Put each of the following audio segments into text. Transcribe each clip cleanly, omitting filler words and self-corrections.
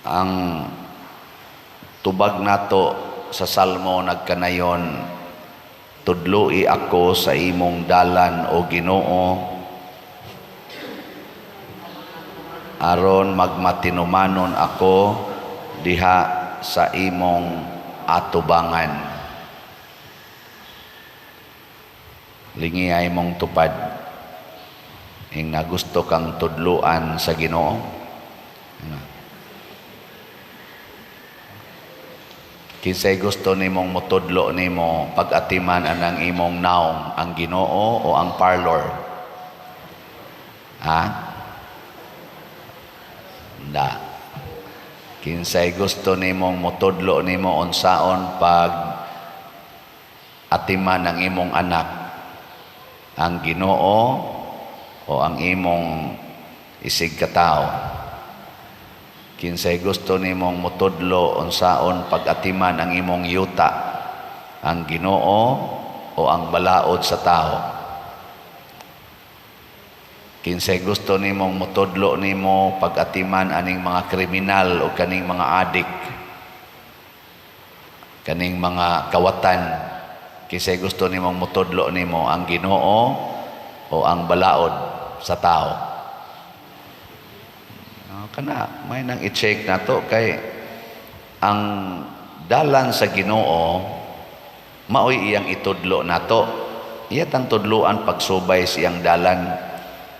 Ang tubag nato sa Salmo nagkanayon, "Tudloi ako sa imong dalan, o Ginoo, aron magmatinumanon ako diha sa imong atubangan." Lingi ay mong tupad ing nagusto kang tudluan sa Ginoo. Ano? Kinsay gusto nimong motudlo nimo pag-atiman anang imong naong, ang Ginoo o ang parlor? Ha? Da. Kinsay gusto nimong motudlo nimo unsaon pag atiman ang imong anak, ang Ginoo o ang imong isig katao? Kinsay gusto nimong motudlo unsaon pag-atiman ang imong yuta, ang Ginoo o ang balaod sa tao? Kinsay gusto nimong motudlo nimo pag-atiman aning mga kriminal o kaning mga adik, kaning mga kawatan? Kinsay gusto nimong motudlo nimo, ang Ginoo o ang balaod sa tao? Kana may nang i-check nato kay ang dalan sa Ginoo maoy iyang itudlo nato. Iya tang tudloan pagsubay sa iyang dalan.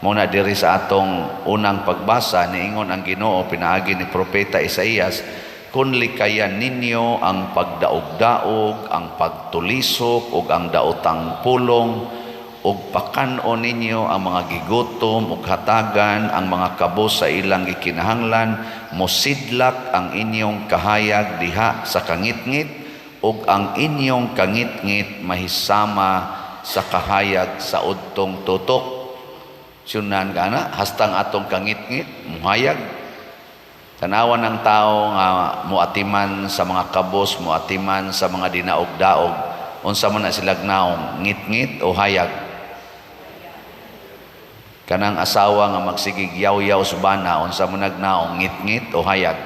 Muna diri sa atong unang pagbasa, niingon ang Ginoo pinaagi ni Propeta Isaías, "Kun likayan ninyo ang pagdaog-daog, ang pagtulisok ug ang daotang pulong, ug pakan-on ninyo ang mga gigutom ug hatagan ang mga kabos sa ilang gikinahanglan, mosidlak ang inyong kahayag diha sa kangitngit ug ang inyong kangitngit mahisama sa kahayag sa udtong tutok." Sunan ka na, hastang atong kangitngit muhayag. Tanawan ng tao nga muatiman sa mga kabos, muatiman sa mga dinaog-daog, unsa man na silag naong, ngit-ngit o hayag? Kanang asawa nga magsigig yaw-yaw sa bana, unsa man nagnaong, ngit-ngit o hayag?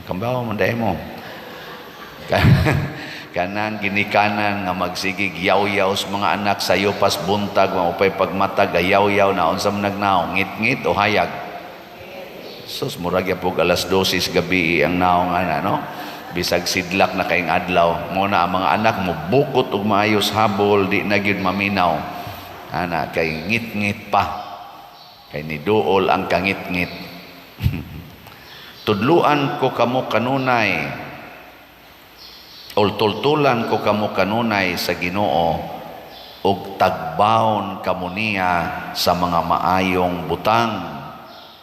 Kambaw man dahil mo. Kanang ginikanan nga magsigig yaw-yaw sa mga anak sa yupas buntag, maupay pagmatag, yaw-yaw na, unsa man nagnaong, ngit-ngit o hayag? Sus, murag pug alas 12 sa gabi ang naong ana, no? Bisag sidlak na kayong adlaw, mo na ang mga anak mo bukot og maayos habol, di na gyud maminaw. Ana kay ngit-ngit pa. Kay niduol ang kangit-ngit. "Tudluan ko kamo kanunay, o tultulan ko kamo kanunay sa Ginoo, ug tagbawon kamo niya sa mga maayong butang,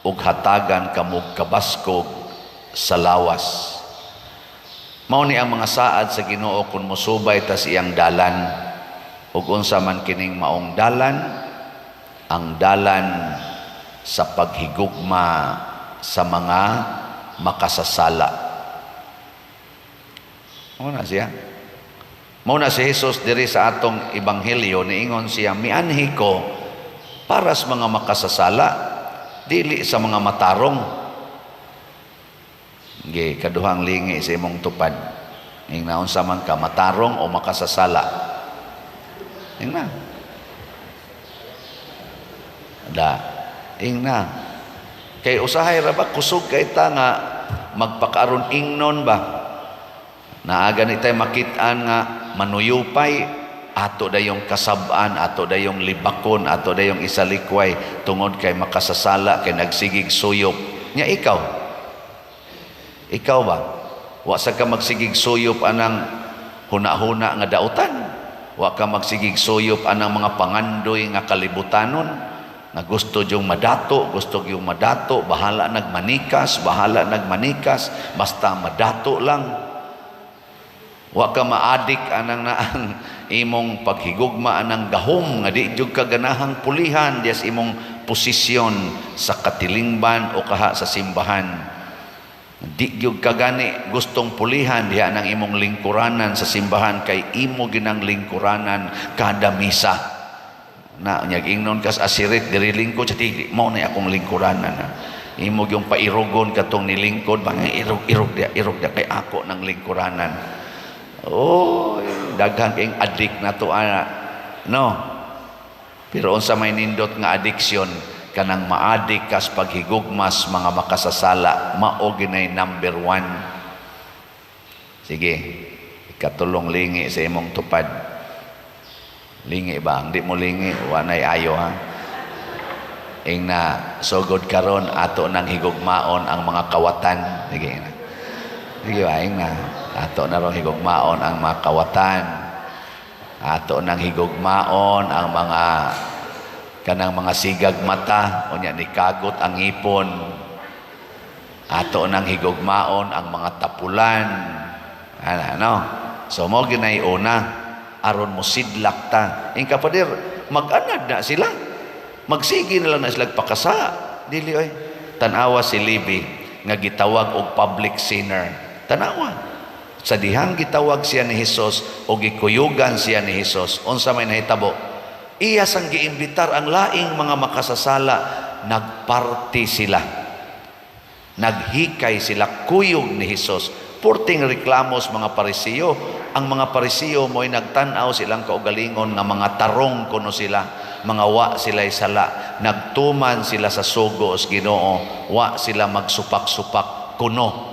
ug hatagan kamo kabaskog sa lawas." Mao ni ang mga saad sa Ginoo kung mosubay ta sa iyang dalan. Ug unsa man kining maong dalan? Ang dalan sa paghigugma sa mga makasasala. Mao na siya. Mao na si Jesus diri sa atong ebanghelyo, niingon siya, "Mianhi ko para sa mga makasasala, dili sa mga matarong." Ge, kaduhang lingi sa imong tupad. Ing naunsa man ka, matarong o makasasala? Ing na. Da. Ing na. Kay usahay ra ba kusog kay ta nga magpakaaron ingnon ba? Naaga ni tay makit-an nga manuyupay, ato dayong kasab-an, ato dayong libakon, ato dayong isalikway tungod kay makasasala, kay nagsigig suyop. Nya ikaw? Ikaw ba? Wa sa ka magsigig suyop anang huna-huna nga dautan. Wa ka magsigig suyop anang mga pangandoy nga kalibutanon nga gusto yung madato, gusto yung madato, bahala nagmanikas, bahala nagmanikas, basta madato lang. Wa ka maadik anang naang imong paghigugma anang gahom nga di jud ka ganahang pulihan dias imong posisyon sa katilingban o kaha sa simbahan. Di gyud ka gani gustong pulihan diha nang imong lingkuranan sa simbahan kay imo ginang lingkuranan kada misa. Na nyag ingnon kas asirit diri lingkod sa tigi mo na akong lingkuranan. Imo yung pairugon katong nilingkod, mga irog irog dia, irog dia kay ako ng lingkuranan. Oh, daghan kayong adik na to ana. No. Pero unsa may nindot nga addiction, kanang maadik kas paghigugmas mga makasasala, mao ginay number one. Sige, ikatulong, lingi sa imong tupad. Lingi ba? Hindi mo lingi, wa nay ayo ha. Ing na sugod karon, ato nang higugmaon ang mga kawatan. Sige na. Sige ba, ing na. Ato na rong higugmaon ang mga kawatan. Ato nang higugmaon ang mga kanang mga sigag mata, unya ni kagot ang ngipon. Ato nang higugmaon ang mga tapulan. Ana, no? So mo ginay una aron mo sidlak ta. Ing kapader, mag-anad na sila. Magsige na lang na sila pakasa. Dili oy. Tanawa si Levi nga gitawag og public sinner. Tanawa. Sa dihang gitawag siya ni Hesus o gikuyugan siya ni Hesus, unsa may nahitabo? Iya sang giimbitar ang laing mga makasasala, nagparty sila. Naghikay sila kuyog ni Hesus. Purting reklamos mga Parisiyo. Ang mga Parisiyo mo'y nagtan-aw silang kaugalingon nga mga tarong kuno sila, mga wa sila'y sala. Nagtuman sila sa sugo sa Ginoo, wa sila magsupak-supak kuno.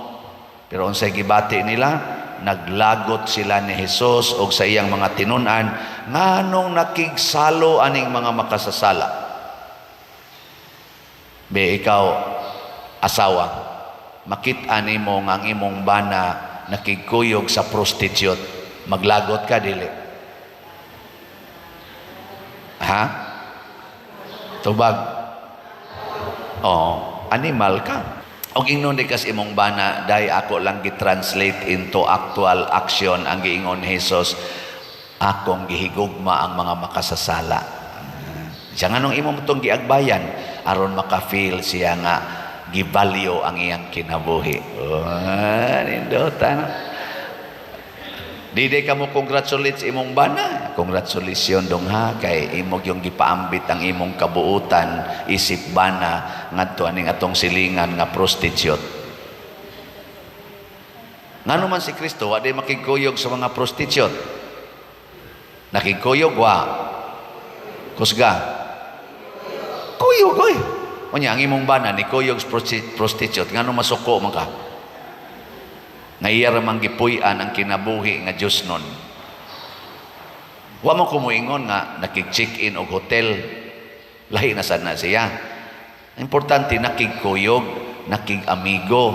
Pero unsay gibati nila? Naglagot sila ni Jesus og sa iyang mga tinun-an, nganong nakigsalo aning mga makasasala. Be, ikaw asawa, makit-an nimo nga ang imong bana nakigkuyog sa prostitute, maglagot ka, dili? Ha? Tubag. Oh, animal ka. Og ingnon di kas imong bana, "Day, ako lang gi-translate into actual action ang giingon ni Jesus. Akong gihigugma ang mga makasasala." Siya nga nung imo tong giagbayan aron maka-feel siya nga givalue ang iyang kinabuhi. Oh, nindota no? Di ka mo congratulate sa imong bana. "Congratulations dong ha, kay imo yung gipaambit ang imong kabuutan isip bana ngadto aning atong silingan nga prostitute." Ngano man si Kristo wa di makigkuyog sa mga prostitute? Nakigkuyog wa? Kusga. Kuyog oy. Unya ang imong bana ni kuyog sa prostitute, ngano masuko man ka? Nga iya ra man gipuy-an ang kinabuhi nga Dios nun. Wa mo kumuingon nga nakig-check-in og hotel. Lahi na sad na siya. Importante nakigkuyog, nakig-amigo.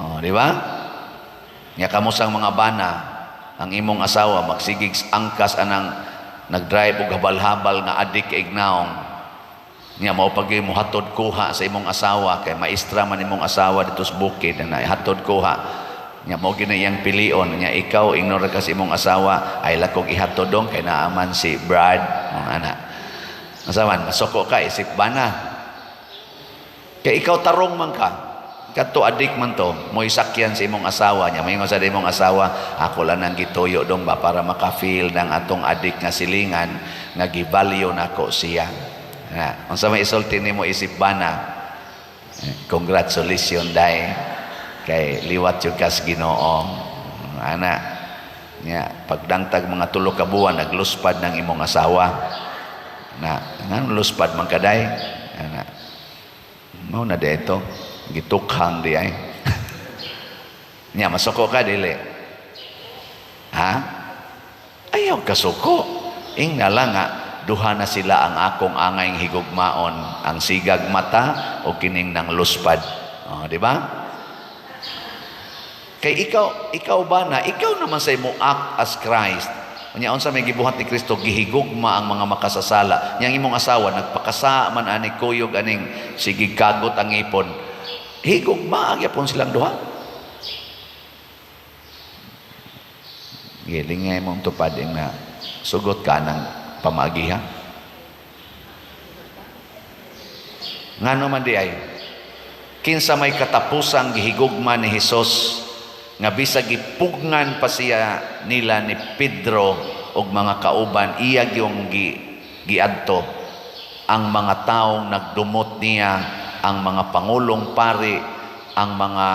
Oh, di ba? Nya kamo sang mga bana, ang imong asawa magsigig angkas anang nagdrive og habal-habal nga adik ignaong. Nya mao pag mo hatod kuha sa imong asawa kay maestra man imong asawa dito sa bukid na hatod kuha. Nya mao gina iyang pilion. Nya ikaw ingnon ra ka sa imong asawa, "Ay lakog ihatod dong kay naaman si Brad." Mga ana. Asawan, masuko ka isip bana. Kay ikaw tarong man ka. Kadto adik man to, mo'y sakyan sa imong asawa niya. Maingon sa imong asawa, "Ako lang nang gituyo dong ba para maka-feel ng atong adik nga silingan nga givalue nako siya." Na, unsa may isulti nimo isip bana? Eh, "Congratulations day kay liwat yung kas Ginoo." Ana. Nya pagdangtag mga 3 ka buwan, nagluspad ng imong asawa. Na, ngan luspad man kaday? Ana. Mao na dito gitukhang di ay. Nya masuko ka, dili? Ha? Ayaw kasuko. Ingna lang nga duha na sila ang akong angay higugmaon, ang sigag mata o kining nang luspad. Oh, di ba? Kay ikaw, ikaw ba na, ikaw naman sa imo act as Christ. Unya unsa may gibuhat ni Kristo, gihigugma ang mga makasasala. Yang imong asawa nagpakasa man ani kuyog aning sige kagot ang ipon. Higugma gyapon silang duha. Giling nga imong tupad na sugot ka ng pamagiha. Ngano man di ay kinsa may katapusang gihigugma ni Hesus nga bisag gipugngan pa siya nila ni Pedro og mga kauban, iya gyung giadto ang mga taong nagdumot niya. Ang mga pangulong pari, ang mga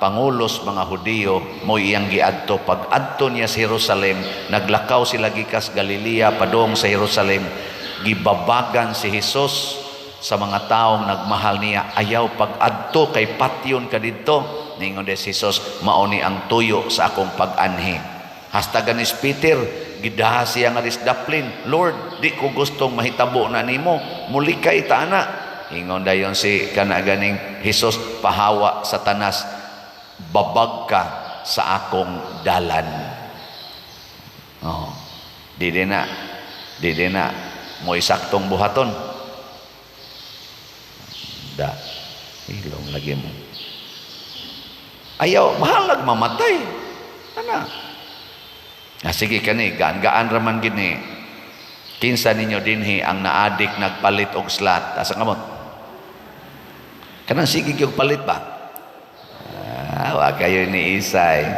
pangulos mga Hudiyo mo iyang giadto. Pag adto niya sa Jerusalem, naglakaw sila gikas Galilea padung sa Jerusalem. Gibabagan si Jesus sa mga taong nagmahal niya, "Ayaw pag-adto kay patyon ka didto." Ningon si Jesus, "Mao ni ang tuyo sa akong pag-anhi." Hasta ganis Peter, gidaha siya nga daplin, "Lord, di ko gustong mahitabo na nimo, mulikay ta ana." Ingon dayon si kana ganing Jesus, "Pahawa, Satanas, babag ka sa akong dalan." Oh, di na, di na mo saktong buhaton. Da, ilong lagi mo. Ayaw, bahalag mamatay. Ana. Ah, sige kani, gaan-gaan raman gini. Kinsa ninyo dinhi ang naadik nagpalit og slot? Asa kamot? Kanang sige gyud palit ba? Ah, wa kayo ni Isay.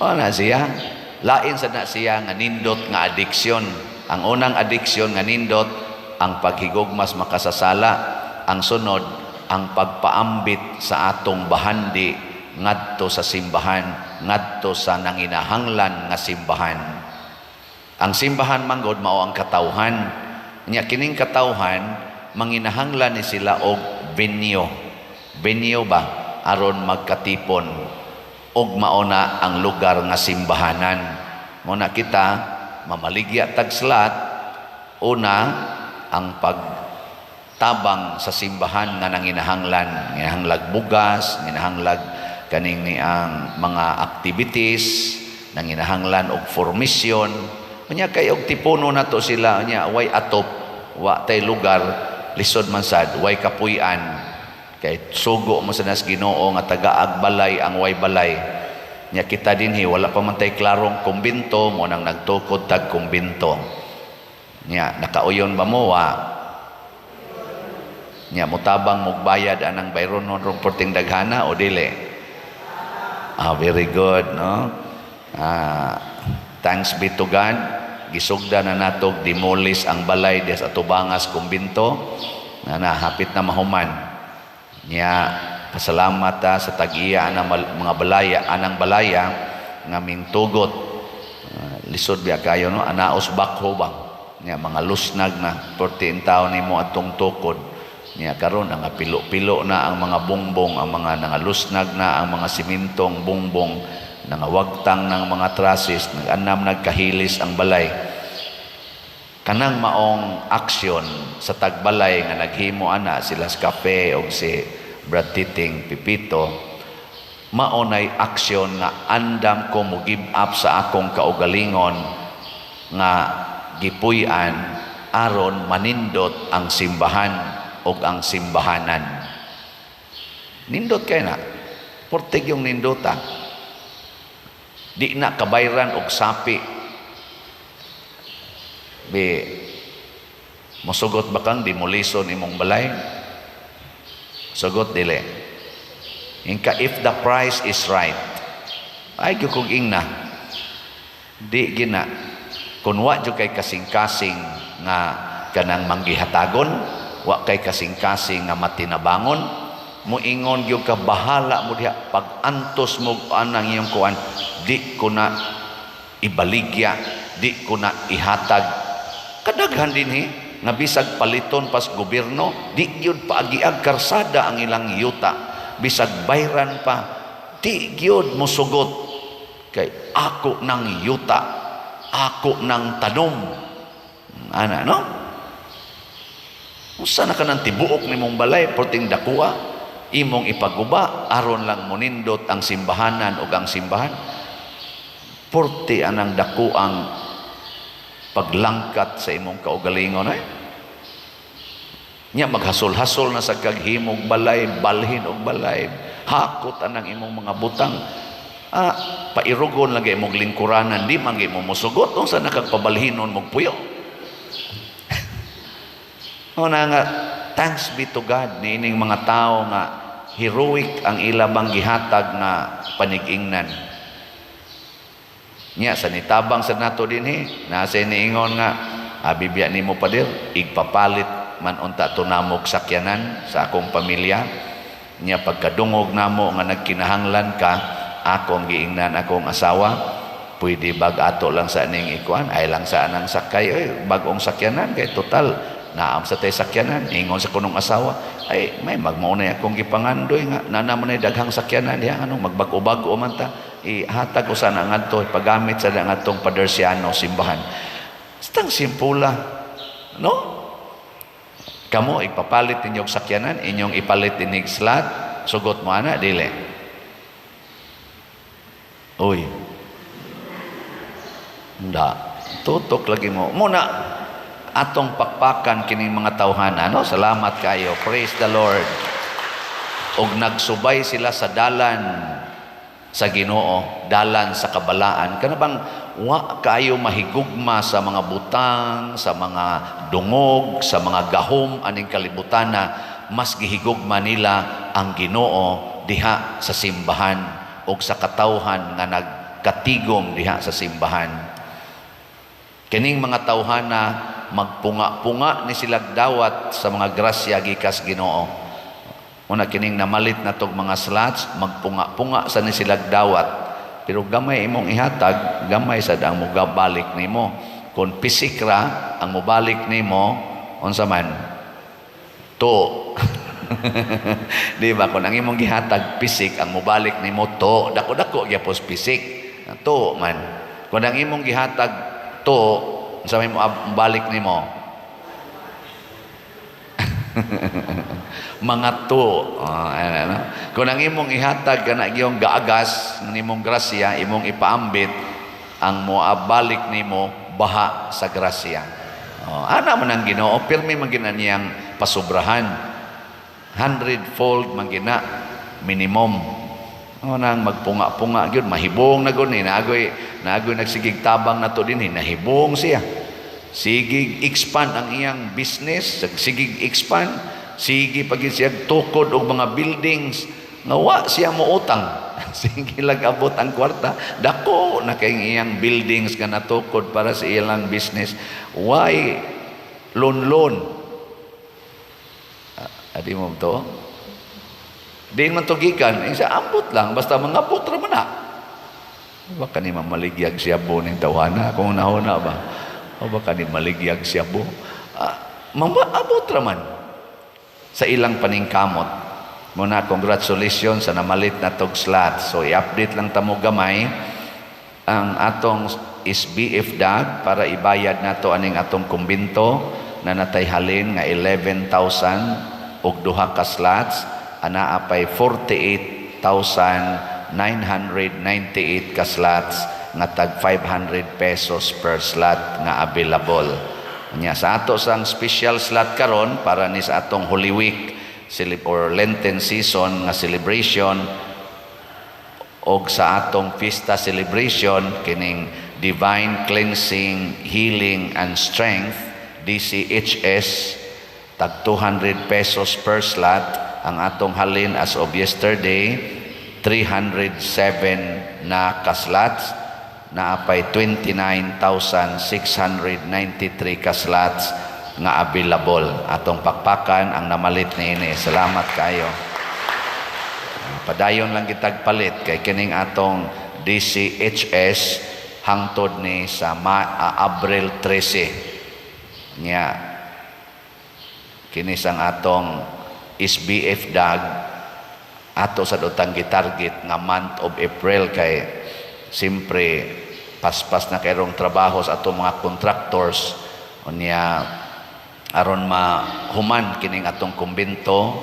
O na siya. Lain sa na siya nga nindot nga addiction. Ang unang addiction nga nindot, ang paghigugmas makasasala. Ang sunod, ang pagpaambit sa atong bahandi ngadto sa simbahan, ngadto sa nanginahanglan nga simbahan. Ang simbahan manggod mao ang katawhan. Nya kining katawhan manginahanglan ni sila og venue. Venue ba aron magkatipon og mao na ang lugar nga simbahanan. Mo na kita mamaligya tag slot, una ang pagtabang sa simbahan nga nanginahanglan, nginahanglag bugas, nginahanglag kaning ni ang mga activities, nanginahanglan og formation. Unya kay og tipuno nato sila, unya way atop, wa tay lugar, lisod man sad, way kapuy-an. Kay sugo mo sa nas Ginoo nga tagaag balay ang way balay. Nya kita dinhi wala pa man tay klarong kumbinto, mo nang nagtukod tag kumbinto. Nya nakauyon ba mo wa? Nya mutabang mugbayad anang bayronon rong perting daghana o dili? Ah, very good, no? Ah, thanks be to God. Gisugda na natog demolish ang balay des atubangas kumbinto. Na hapit na mahuman. Nya pasalamat ta sa tag-iya anang mga balaya, anang balaya nga mingtugot. Ah, lisod biya kayo, no, anaos bakho ba. Nya mga lusnag na perti taon nimo atong tukod. Nya karon ang pilo-pilo na ang mga bongbong, ang mga nangalusnag na ang mga simintong bongbong, nangawagtang ng mga trusses, nag-anam nagkahilis ang balay. Kanang maong aksyon sa tagbalay nga naghimo ana sila sa kape og si Brad Titing Pipito, mao nay aksyon nga andam ko mo give up sa akong kaugalingon nga gipuy-an aron manindot ang simbahan og ang simbahanan. Nindot kay na. Portig yung nindota. Di na kabayran og sapi. Bi mosugot ba kang demolison imong balay? Sugot dili? Inka if the price is right. Ay gyud kog ingna. Di gina. Kung wa jud kay kasing-kasing nga kanang manggihatagon, wa kay kasing-kasing nga matinabangon, muingon gyud ka, bahala mo diha, pag antos mo anang iyong kuan, di ko na ibaligya, di ko na ihatag. Kadaghan dinhi nga bisag paliton pas gobyerno, di gyud paagiag karsada ang ilang yuta. Bisag bayran pa, di gyud mosugot kay ako ng yuta, ako ng tanom. Ana, no? Usa na ka ng tibuok nimong balay, perting dakuha, imong ipaguba, aron lang monindot ang simbahanan o ang simbahan. Porte anang dako ang paglangkat sa imong kaugalingon ay. Nya maghasol-hasol na sa kaghimog balay, balhin og balay, hakot anang imong mga butang. Ah, pairugon lagi imong lingkuranan, di man mo mosugot unsa na kag pabalhinon mog puyo. O na nga, thanks be to God niining mga tao nga heroic ang ilabang gihatag nga panigingnan. Nya sa nitabang sa nato dinhi, nasa niingon nga abi biya nimo, pader, igpapalit man unta to namog sakyanan sa akong pamilya. Nya pagkadungog namo nga nagkinahanglan ka, akong giingnan akong asawa, "Pwede bag ato lang sa ning ikuan, ay lang sa anang sakay, oy, bag-ong sakyanan kay total naam sa tay sakyanan." Ingon sa kunong asawa, "Ay, may magmaunay akong gipangandoy nga nana man ay daghang sakyanan diha, ano magbag-o-bag-o man ta, ihatag ko sana ngadto, pagamit sa ngadtong Padersiano simbahan." Stang simpula, no? Kamo, ipapalit ninyong sakyanan, inyong ipalit inig slot, sugot mo ana, dili? Uy. Nda. Tutok lagi mo. Muna, atong pakpakan kining mga tawhana, no? Salamat kayo. Praise the Lord. Og nagsubay sila sa dalan sa Ginoo, dalan sa kabalaan. Kana bang wa kayo mahigugma sa mga butang, sa mga dungog, sa mga gahom aning kalibutana, mas gihigugma nila ang Ginoo diha sa simbahan og sa katawhan nga nagkatigom diha sa simbahan. Kining mga tawhana, magpunga-punga ni sila dawat sa mga grasya gikas Ginoo. Una kining namalit na tog mga slots, magpunga-punga sa ni sila dawat. Pero gamay imong ihatag, gamay sad ang mugabalik nimo. Kung pisik ra ang mobalik nimo, unsa man? To. Di ba? Kung ang imong gihatag pisik, ang mobalik nimo to. Dako-dako gyapon pisik. To man. Kung ang imong gihatag to, unsa may mo balik nimo? Mga to. Ano, ano? Kung ang imong ihatag kana giyong gaagas ng imong grasya, imong ipaambit, ang moabalik nimo baha sa grasya. Oh, ana man ang Ginoo, pirmi man gina niyang pasubrahan. Hundredfold man gina minimum. O nang magpunga-punga gyud, mahibong na gud ni, naagoy nagsigig tabang nato dinhi, nahibong siya. Sigig expand ang iyang business, sigig expand, sige pag siya tukod og mga buildings nga wa siya moutang. Sige lang abot ang kwarta, dako na kay iyang buildings nga natukod para sa iyang business. Why loan loan? Ah, adi mo to? Di man to gikan, isa ambot lang, basta mga abot ra man na. Baka ni maligyag siya bo ning tawana kung nahuna ba. O baka ni maligyag siya bo. Ah, abot ra man sa ilang paningkamot. Muna, congratulations sa namalit na tog slot. So i-update lang tamo gamay ang atong SBF DAG para ibayad nato aning atong kumbinto na natay halin nga 11,000 og duha ka slots, anaa pay 48,998 ka slots nga tag 500 pesos per slot nga available. Nya sa ato sang special slot karon para ni sa atong Holy Week or Lenten season nga celebration og sa atong fiesta celebration, kining Divine Cleansing, Healing and Strength, DCHS, tag 200 pesos per slot. Ang atong halin as of yesterday, 307 na ka-slots, naapay 29,693 ka-slots nga available. Atong pakpakan ang namalit niini. Salamat kayo. Padayon lang kitag palit kay kining atong DCHS hangtod ni sa Abril 13. Nya kini sang atong SBF DAG, ato sa dotang gitarget nga month of April kay siyempre paspas na kayrong trabaho sa atong mga contractors. Unya aron mahuman kining atong kumbento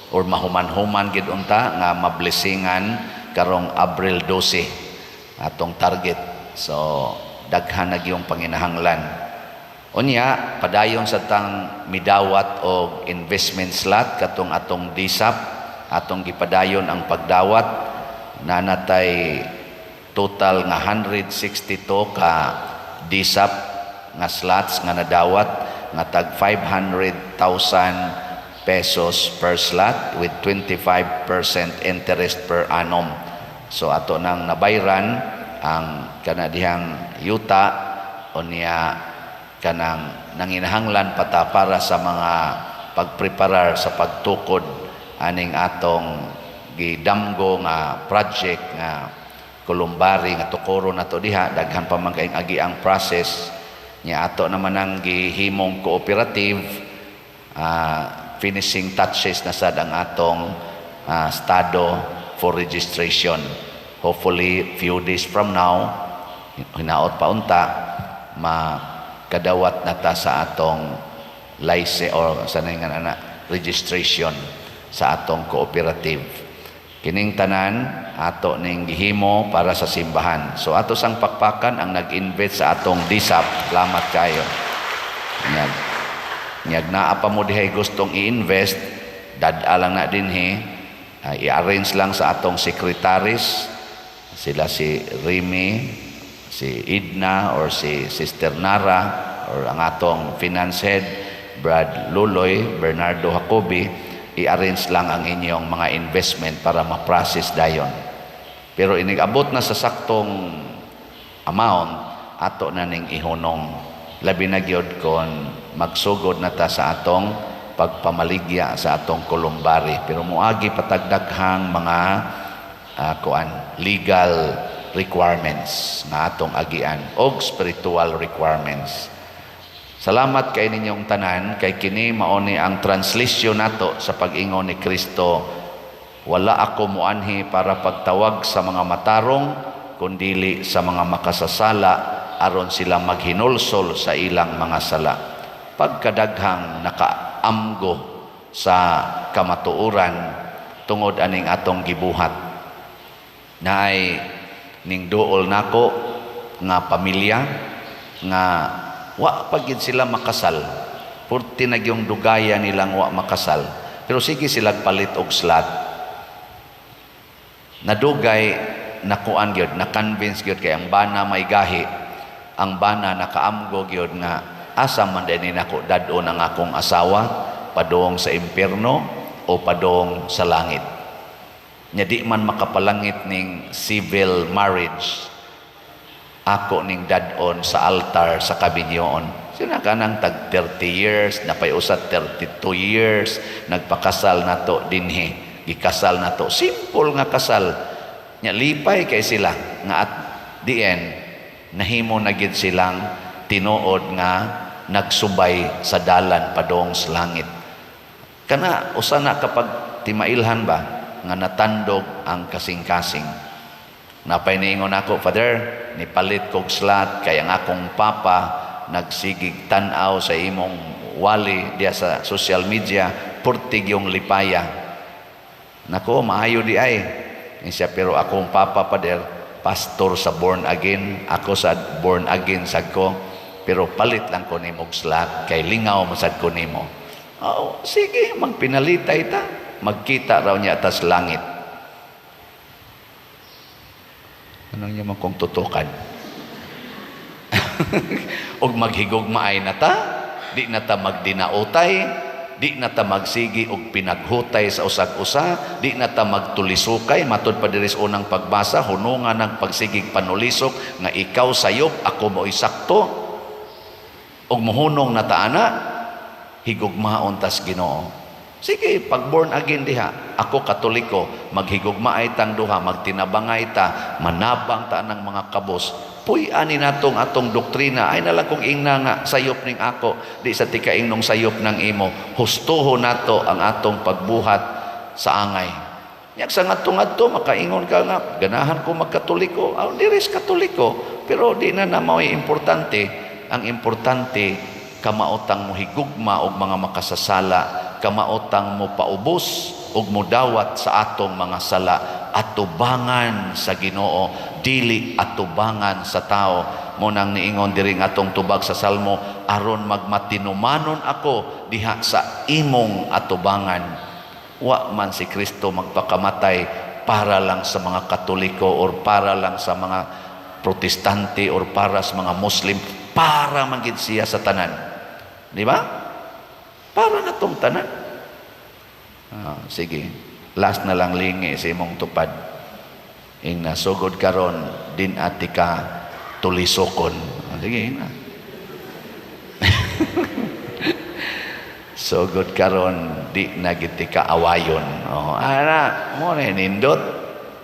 or mahuman-human gid unta nga mablessingan karong Abril 12 atong target. So daghan na gyung panginahanglan. Unya padayon sa tang midawat og investment slot katong atong DSAP, atong gipadayon ang pagdawat, nanatay total nga 162 ka DSAP nga slots nga nadawat nga tag 500,000 pesos per slot with 25% interest per annum. So ato nang nabayran ang kana dihang yuta, unya kanang Nanginahanglan pa ta para sa mga pagpreparar sa pagtukod aning atong gidamgo nga project nga columbary nga tukoro nato diha. Daghan pa man kayong agi ang process nya. Ato naman ang gihimong cooperative. Finishing touches na sad ang atong estado for registration. Hopefully few days from now, hinaot pa unta makadawat na ta sa atong license or sa nga ana registration sa atong cooperative. Kining tanan ato ning gihimo para sa simbahan. So ato sang pakpakan ang nag-invest sa atong DSAP. Salamat kayo. Nyag nyag naa pa mo dihay gustong i-invest, dad-a lang na dinhi. I-arrange lang sa atong secretaries, sila si Remy, si Idna or si Sister Nara or ang atong finance head, Brad Luloy, Bernardo Jacobi. I-arrange lang ang inyong mga investment para ma-process dayon. Pero inig-abot na sa saktong amount, ato na ning ihunong. Labi na gyud kon magsugod na ta sa atong pagpamaligya sa atong columbary. Pero muagi pa tag daghang mga kuan, legal requirements nga atong agian og spiritual requirements. Salamat kay ninyong tanan kay kini mao ni ang translation nato sa pag-ingon ni Kristo, "Wala ako muanhi para pagtawag sa mga matarong kundili sa mga makasasala aron sila maghinulsol sa ilang mga sala." Pagkadaghang nakaamgo sa kamatuoran tungod aning atong gibuhat. Naay ning duol nako nga pamilya nga wa pa gid sila makasal. Purti na yung dugaya nilang wa makasal. Pero sige sila palit og slot. Nadugay nakuan gyud, na-convince gyud kay ang bana may gahi. Ang bana nakaamgo gyud nga asa man din nako dad-on ang akong asawa, padung sa impierno o padung sa langit. Nya di man makapalangit ning civil marriage, ako ning dad-on sa altar sa kabinyoon. Sina kanang tag 30 years, napay usat 32 years, nagpakasal nato dinhi, gikasal nato. Simple nga kasal. Nya lipay kay sila nga at the end, nahimo na gid silang tinuod nga nagsubay sa dalan padong sa langit. Kana usa na kapag timailhan ba nga natandog ang kasing-kasing. Napay niingon ako, "Father, nipalit kog slot kay ang akong papa nagsigig tan-aw sa imong wali diya sa social media, purtig yung lipaya." Nako, maayo di ay. Siya, "Pero akong papa, Father, pastor sa born again, ako sa born again sad ko, pero palit lang ko nimo og slot kay lingaw man sad ko nimo." Oh, sige, magpinalitay ta. Magkita raw niya tas langit. Ano niya man kung tutukan? Og maghigugmaay na ta, di na ta magdinautay, di na ta magsigi og pinaghutay sa usag-usa, di na ta magtulisukay, matud pa diri sa unang pagbasa, hunungan ng pagsigig panulisok nga ikaw sayop, ako mo'y sakto. Og muhunong na ta ana, higugmaon tas Ginoo. Sige, pag born again diha, ako Katoliko, maghigugmaay tang duha, magtinabangay ta, manabang ta ng mga kabos. Puy ani natong atong doktrina, ay nalang kung ingna nga sayop ning ako, di sa tikaing nung sayop ng imo. Hustuho nato ang atong pagbuhat sa angay. Yak sa ngadto-ngadto makaingon ka nga ganahan ko magkatoliko. Aw, diris Katoliko, pero di na na mao'y importante. Ang importante, kamaotang mo higugma og mga makasasala, kamaotang mo paubos ug modawat sa atong mga sala, atubangan sa Ginoo, dili atubangan sa tao. Mo nang niingon diri nga atong tubag sa Salmo, "Aron magmatinumanon ako diha sa imong atubangan." Wa man si Kristo magpakamatay para lang sa mga Katoliko or para lang sa mga Protestante or para sa mga Muslim, para man gid siya sa tanan. Di ba? Para na tong tanan. Sige. Last na lang, lingi sa imong tupad. Ing nasugod karon din ati ka tulisokon. Sige na. Sugod karon, di na gid tika awayon. Oh, ana mo na nindot.